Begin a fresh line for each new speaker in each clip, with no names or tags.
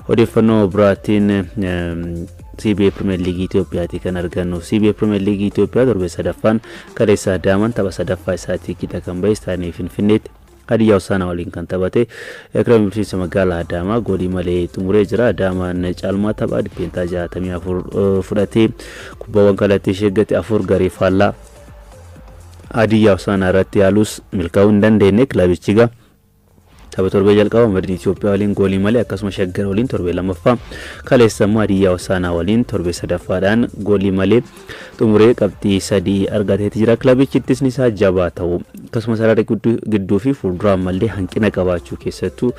Odeeffannoo biraatiin CBE Premier League Itoophiyaati kan argannu. CBE Premier League Itoophiyaa torbee sadaffaan kaleessa Adaamaan tapha sadaffaa isaatii qixa kan bahe istaadiyamii Finfinneetti Hadiyyaa Hosaanaa waliin kan taphate kilabni bulchiinsa magaalaa Adaamaa goolii malee xumuree jira. Adaamaan caalmaa taphaa 64% fudhatee kubbaawwan kallattii ishee eeggate 4 garee faallaa Hadiyyaa Hosaanaa irratti yaalus milkaa'uu hin dandeenye. Kilabichi egaa tapha torbee jalqaba Madin Itoophiyaa waliin goolii malee, akkasuma Shaggar waliin torbee lammaffaa, kaleessa immoo Hadiyyaa Hosaanaa waliin torbee sadaffaadhaan goolii malee xumuree qabxii 3 argateeti jira. Kilabichi ittisni isaa jabaa ta'u, akkasuma sarara gidduu fi fuulduraa ammallee hanqina qabaachuu, keessattuu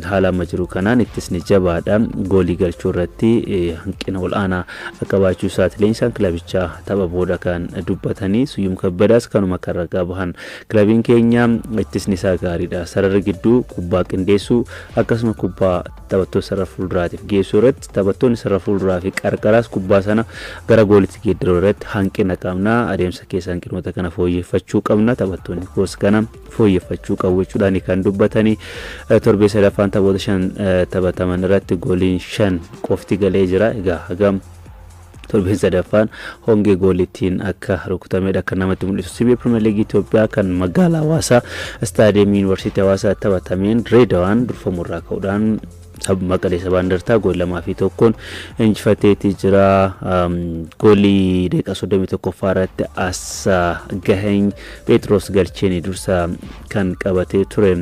haala amma jiru kanaan ittisni jabaadha. Goolii galchuu irratti hanqina ol'aanaa qabaachuu isaati leenjisaan kilabichaa tapha booda kan dubbatanii. Suyyum Kabbadaas kanuma kan ragaa bahan. Kilabiin keenya ittisni isaa gaariidha. Sarara gidduu kubbaa qindeessuu, akkasuma kubbaa taphattoota sarara fuulduraatiif geessuu irratti, taphattoonni sarara fuulduraa fi qarqaraas kubbaa sana gara goolitti geeddaruu irratti hanqina qabna. Adeemsa keessa hanqinoota kana fooyyeffachuu qabna. Taphattoonni koos kana fooyyeffachuu qabu jechuudhaan kan dubbatanii. Torbee sadaffaan taphoota 5 taphataman irratti gooliin 5 qofti galee jira. Egaa hagam torbeen sadaffaan hongee goolittiin akka rukutamedha kan namatti mul'isu. CBE Premier League Itoophiyaa kan magaalaa Hawaasaa istaadiyeemii Yuunivarsiitii Hawaasaa taphatameen Direedawaan durfamurraa ka'uudhaan Maqalee Sabaa Indartaa goolii 2 fi 1n injifateeti jira. Goolii daqiiqaa 31ffaa irratti Assa Gaheny Phexros galcheen dursa kan qabatee ture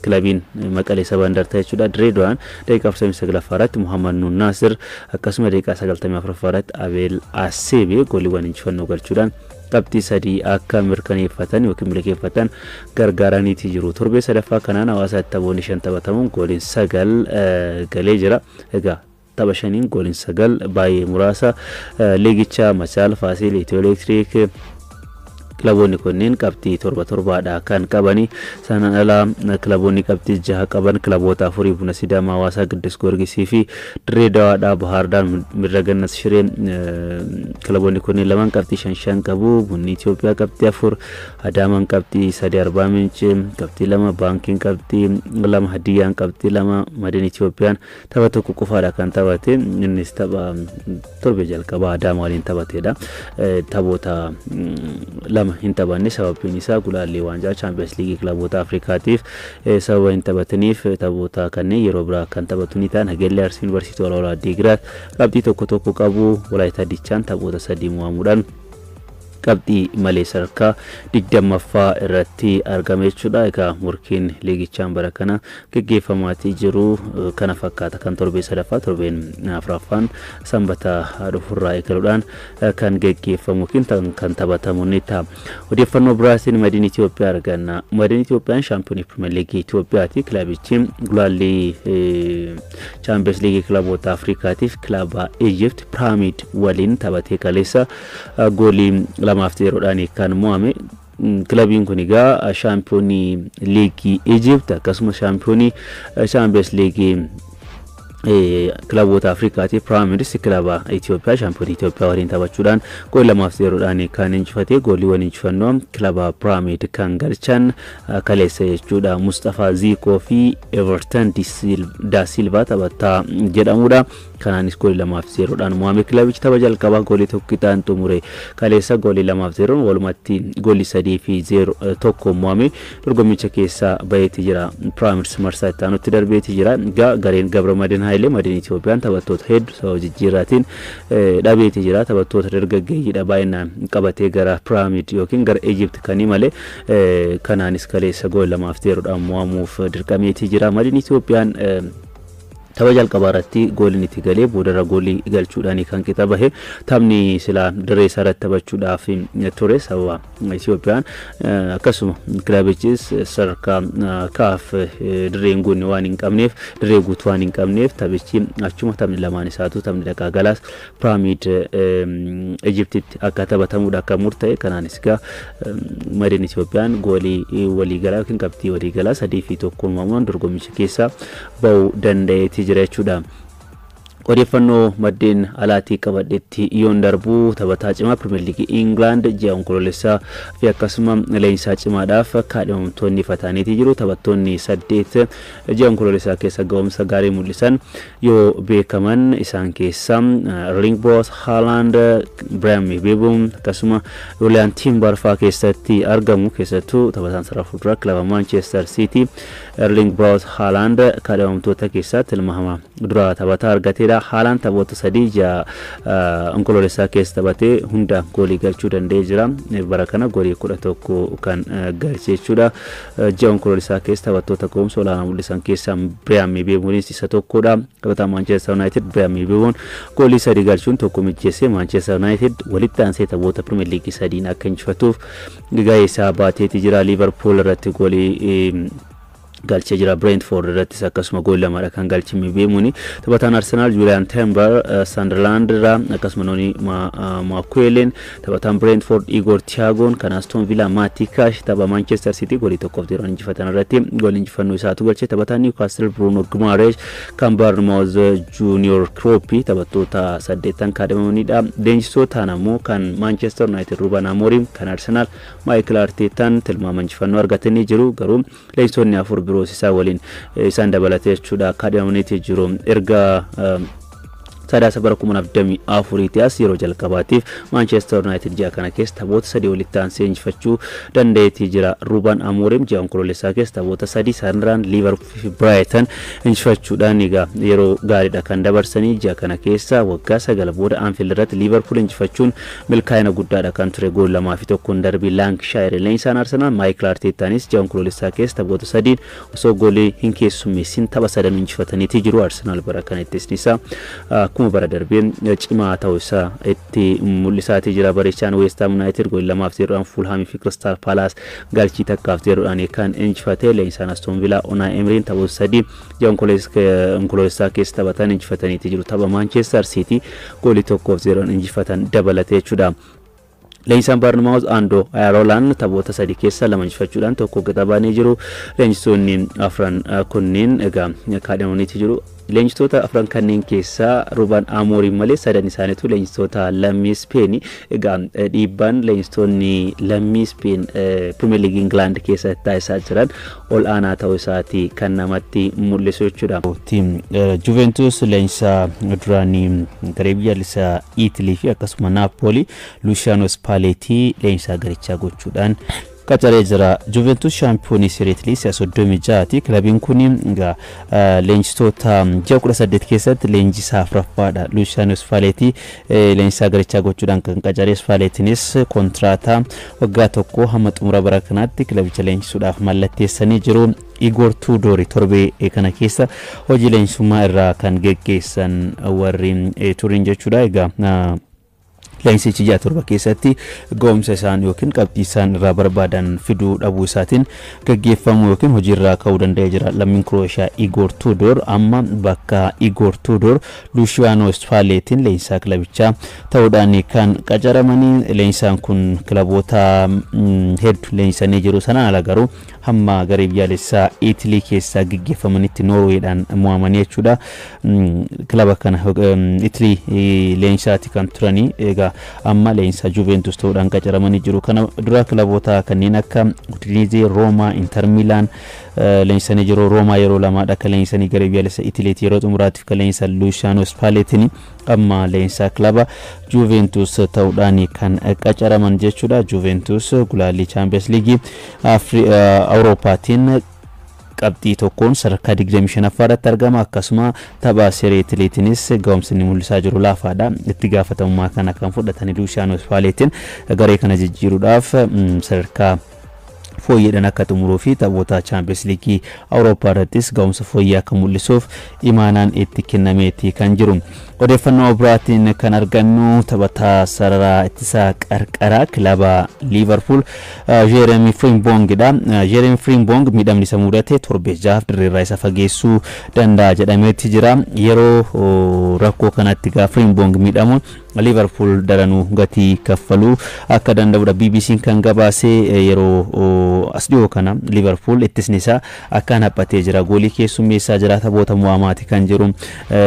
kilabiin Maqalee Sabaa Indartaa jechuudha. Direedawaan daqiiqaa 49ffaa irratti Muhammad Nuun Naasir, akkasuma daqiiqaa 94ffaa irratti Abeel Aseebee gooliiwwan injifannoo galchuudhaan qabxii 3 akka mirkaneeffatan yookiin milkeeffatan gargaaraniiti jiru. Torbee sadaffaa kanaan Hawaasaatti taphoonni 5 taphatamuun gooliin 9 galee jira. Egaa tapha 5n gooliin 9 baay'ee muraasa. Liigicha Machaal, Faasiil, Itiyoo Elektiriik, kilaboonni kunneen qabxii 7 7dha kan qabani. Sanaan alaa kilaboonni qabxii 6 qaban kilaboota afurii: Buna Sidaamaa, Hawaasaa, Qiddus Goorgisii fi Dirree Dawaadha. Bahaardaar, Midragannas Shiree, kilaboonni kunneen lamaan qabxii 5 5 qabu. Bunni Itoophiyaa qabxii 4, Adaamaan qabxii 3, Arbaa Minci qabxii 2, Baankiin qabxii 2, Hadiyyaan qabxii 2, Madin Itoophiyaan tapha tokko qofaadha kan taphate, innis tapha torbee jalqabaa Adaama waliin taphatedha. Taphoota 2 hin taphanne, sababbiin isaa gulaallee waancaa Chaampiyoons Liigii kilaboota Afrikaatiif sababa hin taphataniif taphoota kanneen yeroo biraa kan taphatu ni ta'an. Hageellee Arsii Yuunivarsiitii Walwaaloo Addiigiraat qabxii 1 1 qabu. Walaayitaa Dichaan taphoota 3 mo'amuudhaan qabxii malee sadarkaa 20ffaa irratti argame jechuudha. Egaa morkiin liigichaan bara kana geggeeffamaatii jiru kana fakkaata kan torbee sadaffaa. Torbeen afuraffaan sanbata dhufurraa eegaluudhaan kan geggeeffamu yookiin kan taphatamu ni ta'a. Odeeffannoo biraatiin Madiin Itoophiyaa arganna. Madiin Itoophiyaan shaampiyoonii Pirimeer Liigii Itoophiyaati. Kilabichi gulaallii Chaampiyoons Liigii kilaboota Afrikaatiif kilaba Egypt Piraamid waliin taphatee kaleessa goolii 2 fi 0dhaan kan mo'ame. Kilabiin kun egaa shaampiyoonii liigii Egypt, akkasuma shaampiyoonii Chaampiyoons Liigii kilaboota Afrikaati. Piraamids kilaba Itoophiyaa shaampiyoonii Itoophiyaa waliin taphachuudhaan goolii 2 fi 0dhaan kan injifate. Gooliiwwan injifannoo kilaba Piraamid kan galchan kaleessa jechuudha. Mustafaa Ziikoo fi Everton da Silva taphataa jedhamudha. Kanaanis goolii 2 fi 0dhaan mo'ame. Kilabichi tapha jalqabaa goolii 1 qixaan xumure. Kaleessa goolii 2 fi 0n, walumatti goolii 3 fi 1 mo'ame, dorgommicha keessaa baheeti jira. Piraamids marsaa itti aanutti darbeeti jira. Egaa gareen Gabra Madin Hayilee Madin Itoophiyaan taphattoota hedduu sababa jijjiirraatiin dhabeeti jira. Taphattoota dargaggeeyyiidha baay'inaan qabatee gara Piraamid yookiin gara Egypt kan imale. Kanaanis kaleessa goolii 2 fi 0dhaan mo'amuuf dirqameeti jira. Madin Itoophiyaan tapha jalqabaa irratti gooliin itti galee boodarra goolii galchuudhaan kan qixa bahe. Taphni silaa dirree isaa irratti taphachuudhaaf ture sababa Itoophiyaan akkasuma kilabichis sadarkaa kaaf dirree hin guunne waan hin qabneef, dirree guutuu waan hin qabneef, taphichi achuma taphni lamaan isaatu taphni dhaqaa galaas Piraamid Ijiptitti akka taphatamuudha akka murta'e. Kanaanis egaa Madin Itoophiyaan goolii waliigalaa yookiin qabxii waliigalaa 3 fi 1n mo'amuun dorgommicha keessaa bahuu danda'eeti jira jechuudha. Odeeffannoo maddeen alaatii qabadhetti yoon darbu, taphataa cimaa Pirimeer Liigii Ingilaand ji'a Onkoloolessaa fi akkasuma leenjisaa cimaadhaaf kaadhimamtoonni ifa ta'aniiti jiru. Taphattoonni saddeet ji'a Onkoloolessaa keessa ga'umsa gaarii mul'isan yoo beekaman, isaan keessaa Erling Braut Haaland, Bryan Mbeumo, akkasuma Julian Timber fa'aa keessatti argamu. Keessattuu taphataan sarara fuulduraa kilaba Manchester City Erling Braut Haaland kaadhimamtoota keessaa tilmaama dura taphataa argateedha. Haaland taphoota sadii ji'a Onkoloolessaa keessa taphatee hunda goolii galchuu danda'ee jira. Bara kana goolii 11 kan galche jechuudha. Ji'a Onkoloolessaa keessa taphattoota ga'umsa olaanaa mul'isan keessaa Bryan Mbeumonis isa tokkodha. Taphataan Manchester United Bryan Mbeumoon goolii sadii galchuun tokko mijjeessee Manchester United walitti aansee taphoota Premier League sadiin akka injifatuuf gahee isaa baateeti jira. Liverpool irratti goolii galchee jira. Brentford irrattis akkasuma gool lamadha kan galche Mbeumooni. Taphataan Arsenal Julian Timber, Sunderland irraa akkasuma Noni Madueke'n, taphataan Brentford Igor Thiagoon, kan Aston Villa Matty Cash tapha Manchester City goolii 1-0 injifatan irratti goolii injifannoo isaatu galche. Taphataan Newcastle Bruno Guimaraes, kan Bournemouth Junior Kroupi taphattoota saddeettan kaadhimamanidha. Leenjisootaan ammoo kan Manchester United Ruben Amorim, kan Arsenal Mikel Arteetaan tilmaama injifannoo argatanii jiru. Garuu leenjisoonni afur biroo isaa waliin isaan dabalatee jechuudha kaadhimamaniiti jiru. Erga Sadaasa bara 2024 as yeroo jalqabaatiif Manchester United ji'a kana keessa taphoota sadii walitti aansee injifachuu danda'eetii jira. Ruben Amorim ji'a Onkoloolessaa keessa taphoota sadii Sunderland, Liverpool fi Brighton injifachuudhaan egaa yeroo gaariidha kan dabarsanii. Ji'a kana keessa waggaa 9 booda Anfield irratti Liverpool injifachuun milkaa'ina guddaadha kan ture, gool 2-1 darbii Lancashire. Leenjisaan Arsenal Mikel Artetaanis ji'a Onkoloolessaa keessa taphoota sadiin osoo goolii hin keessummeessin tapha sadan injifataniitii jiru. Arsenal bara kana ittisni isaa akkuma bara darbee cimaa ta'uu isaa itti mul'isaatii jira. Bareechaan West Ham United goolii 2-0dhaan Fulhamii fi Crystal Palace galchii 1-0dhaan kan injifate. Leenjisaan Aston Villa Unai Emery'n taphoota sadii ji'a Onkoloolessaa keessa taphatan injifataniitii jiru. Tapha Manchester City goolii 1-0dhaan injifatan dabalatee jechuudha. Leenjisaan Bournemouth Andoni Iraolaan taphoota sadii keessa lama injifachuudhaan tokko qixa baanii jiru. Leenjistoonni afran kunneen egaa kaadhimamaniitii jiru. Leenjistoota afran kanneen keessaa Ruben Amorim malee sadan isaaniitu leenjistoota lammii Speenii. Egaa dhiibbaan leenjistoonni lammii Speen Premier League England keessatti taasisaa jiran ol aanaa ta'uu isaati kan namatti mul'isu jechuudha. Juventus leenjisaa duraanii garee biyyaalessaa Iitilii fi akkasuma Naappoolii Luciano Spalletti leenjisaa garichaa gochuudhaan qacaree jira. Juventus shaampiyoonii Serie Itilii si'a 36ti. Kilabiin kun egaa leenjistoota ji'a 18 keessatti leenjisaa afuraffaadha. Luciano Spalletti leenjisaa garichaa gochuudhaan kan qacaree. Spallettinis kontiraataa waggaa tokko hamma xumura bara kanaatti kilabicha leenjisuudhaaf mallatteessanii jiru. Igor Tudor torbee kana keessa hojii leenjisummaa irraa kan geggeessan warri turin jechuudha. Egaa leensichi ji'a 7 keessatti ga'umsa isaan yookiin qabxii isaan irraa barbaadan fiduu dhabuu isaatiin gaggeeffamuu yookiin hojiirraa ka'uu danda'ee jira. Lammiin Kirooshiyaa Igor Tudor amma bakka Igor Tudor Luciano Spallettiin leenjisaa kilabichaa ta'uudhaan kan qacaramanii. Leenjisaan kun kilaboota hedduu leenjisanii jiru. Sanaan ala garuu hamma garee biyyaalessaa Itilii keessaa gaggeeffamanitti Noorweedhaan mo'amanii jechuudha. Kilaba kana Itilii leenjisaati kan turanii, egaa amma leenjisaa Juventus ta'uudhaan qacaramanii jiru. Kana dura kilaboota kanneen akka Udinese, Roomaa, Inter Milaan leenjisanii jiru. Roomaa yeroo lamaadha kan leenjisanii, garee biyyaalessa Itiliiti yeroo xumuraatiif kan leenjisan Luciano Spallettiin amma leenjisaa kilaba Juventus ta'uudhaan kan qacaraman jechuudha. Juventus gulaallii Champions League Awurooppaatiin qabxii tokkoon sadarkaa 25 irratti argama. Akkasuma tapha Serie Itiliitiinis ga'umsi inni mul'isaa jiru laafaadha. Itti gaafatamummaa kana kan fudhatanii Luciano Spallettiin garee kana jijjiiruudhaaf sadarkaa fooyyeedhaan akka xumuruu fi taphoota Champions League Awurooppaa irrattis ga'umsa fooyyee akka mul'isuuf imaanaan itti kennameeti kan jiru. Odeeffannoo biraatiin kan argannu taphataa sararaa ittisaa qarqaraa kilaba Liverpool Jeremy Frimpongidha. Jeremy Frimpong miidhamni isa mudate torbee 6f dirreerraa isa fageessuu danda'a jedhameeti jira. Yeroo rakkoo kanatti gaa Frimpong miidhamuun Liverpool daranuu gatii kaffaluu akka danda'udha BBC'n kan gabaase. Yeroo as dhiyoo kana Liverpool ittisni isaa akkaan haphatee jira. Goolii keessummeessaa jira. Taphoota mo'amaati kan jiru.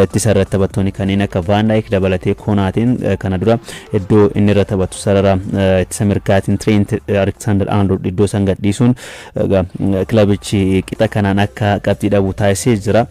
Ittisa irratti taphattoonni kanneen akka Van Dijk dabalatee Konaatiin kana dura iddoo inni irra taphatu sarara ittisa mirgaatiin Trent Alexander Arnold iddoo san gadhiisuun kilabichi qixa kanaan akka qabxii dhabu taasisee jira.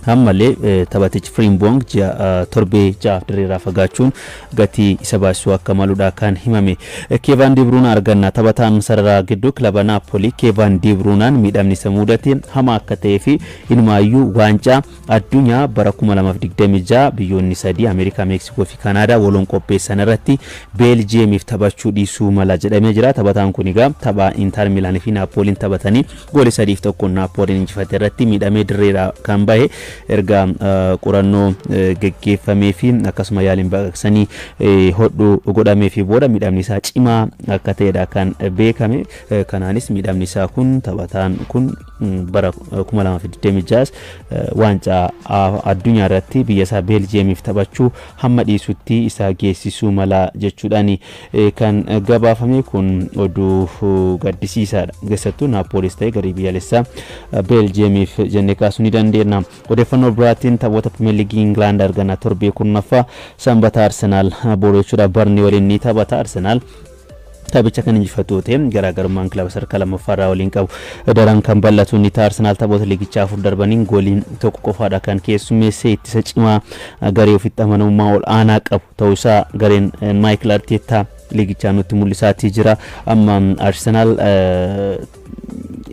Ammallee taphatichi Frimpong ji'a torbee 6 dirreerraa fagaachuun gatii isa baasisuu akka maludha kan himame. Keevan De Bruyne arganna. Taphataan sarara gidduu kilaba Naappolii Keevan De Bruyne miidhamni isa mudate hamaa akka ta'ee fi inumaayyuu waancaa addunyaa bara 2026 biyyoonni sadii, Ameerikaa, Meeksikoo fi Kanaadaa, waloon qopheessan irratti Beeljiyeemiif taphachuu dhiisuu mala jedhamee jira. Taphataan kun egaa tapha Inter Milaan fi Naappoliin taphatanii goolii 3-1 Naappoliin injifate irratti miidhamee dirreerraa kan bahe, erga qorannoo geggeeffamee fi akkasuma yaaliin baqaqsanii hodhuu godhamee fi booda miidhamni isaa cimaa akka ta'edha kan beekame. Kanaanis miidhamni isaa kun taphataan kun bara 2026 waancaa addunyaa irratti biyya isaa Beeljiyeemiif taphachuu hamma dhiisutti isaa geessisuu mala jechuudhaan kan gabaafame. Kun oduu gaddisiisaadha. Keessattuu Naapoolis ta'e garee biyyaalessaa Beeljiyeemiif jennee kaasuu ni dandeenya. Odeeffannoo biraatiin taphoota Pirimeer Liigii Ingilaand arganna. Torbee 10ffaa Sanbata Arsenaal boru jechuudha Barnii waliin ni taphata. Arsenaal taphicha kan injifatu ta'e garaagarummaan kilaba sadarkaa lammaffaarraa waliin qabu daran kan bal'atu ni ta'a. Arsenaal taphoota liigichaa afur darbaniin gooliin tokko qofaadha kan keessummeessee. Ittisa cimaa, garee ofitti amanamummaa ol aanaa qabu ta'uusaa gareen Maayikil Arteettaa liigichaa nutti mul'isaatii jira. Amma Arsenaal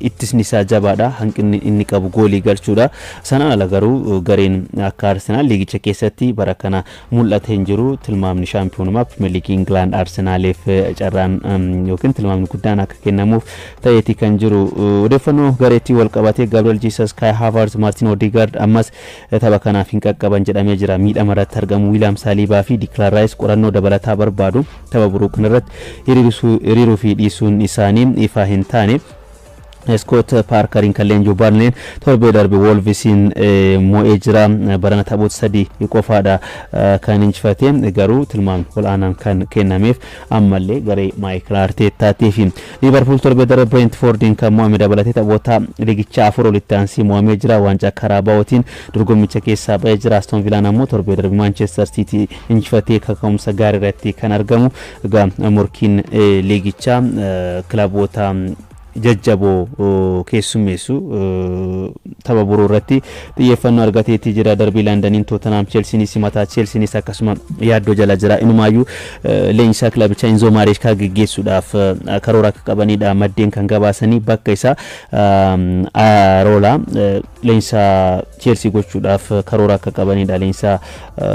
ittisni isaa jabaadha. Hanqinni inni qabu goolii galchuudha. Sanaan ala garuu gareen akka Arsenaal liigicha keessatti bara kana mul'atee hin jiru. Tilmaamni shaampiyoonummaa Pirimeer Liigii Ingilaand Arsenaaliif carraan yookiin tilmaamni guddaan akka kennamuuf ta'eeti kan jiru. Odeeffannoo gareetti wal qabatee Gabriel Jesus, Kai Havertz, Martin Odegaard ammas tapha kanaaf hin qaqqaban jedhamee jira. Miidhama irratti argamu. Wiiliyaam Saaliibaa fi Declan Rice qorannoo dabalataa barbaadu. Tapha boruu kanarratti hiriiruu fi dhiisuun isaanii ifa hin taane. Scott Parkeriin kan leenji'u Barnleen torbee darbe Wolvesiin mo'ee jira. Barana taphoota sadii qofaadha kan injifate, garuu tilmaamni ol'aanaan kan kennameef ammallee garee Maayikil Arteettaatiif. Liverpool torbee darbe Brentfordiin kan mo'ame dabalatee taphoota liigichaa afur walitti aansee mo'amee jira. Waancaa Karaabaa'ootiin dorgommicha keessaa ba'ee jira. Aston Villaan ammoo torbee darbe Manchester City injifatee kaka'umsa gaarii irratti kan argamu. Egaa morkiin liigichaa kilaboota jajjaboo keessummeessu tapha boruu irratti xiyyeeffannoo argateetii jira. Darbii Laandaniin Tootenaam Cheelsiinis simataa. Cheelsiinis akkasuma yaaddoo jala jira. Inumaayyuu leenjisaa kilabichaa Inzoo Maareeskaa geggeessuudhaaf karoora akka qabanidha maddeen kan gabaasanii. Bakka isaa Aroolaa leenjisaa Cheelsii gochuudhaaf karoora akka qabanidha leenjisaa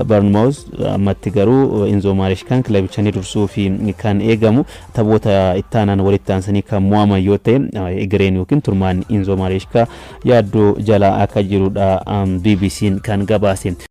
Barnmaawuz. Ammatti garuu Inzoo Maareeskaan kilabicha ni dursuu fi kan eegamu taphoota ittaanaan walitti aansanii kan mo'aman yoo ta'e egereen yookiin turmaan Inzoo Maareeskaa yaaddoo jala akka jirudha BBC'n kan gabaase.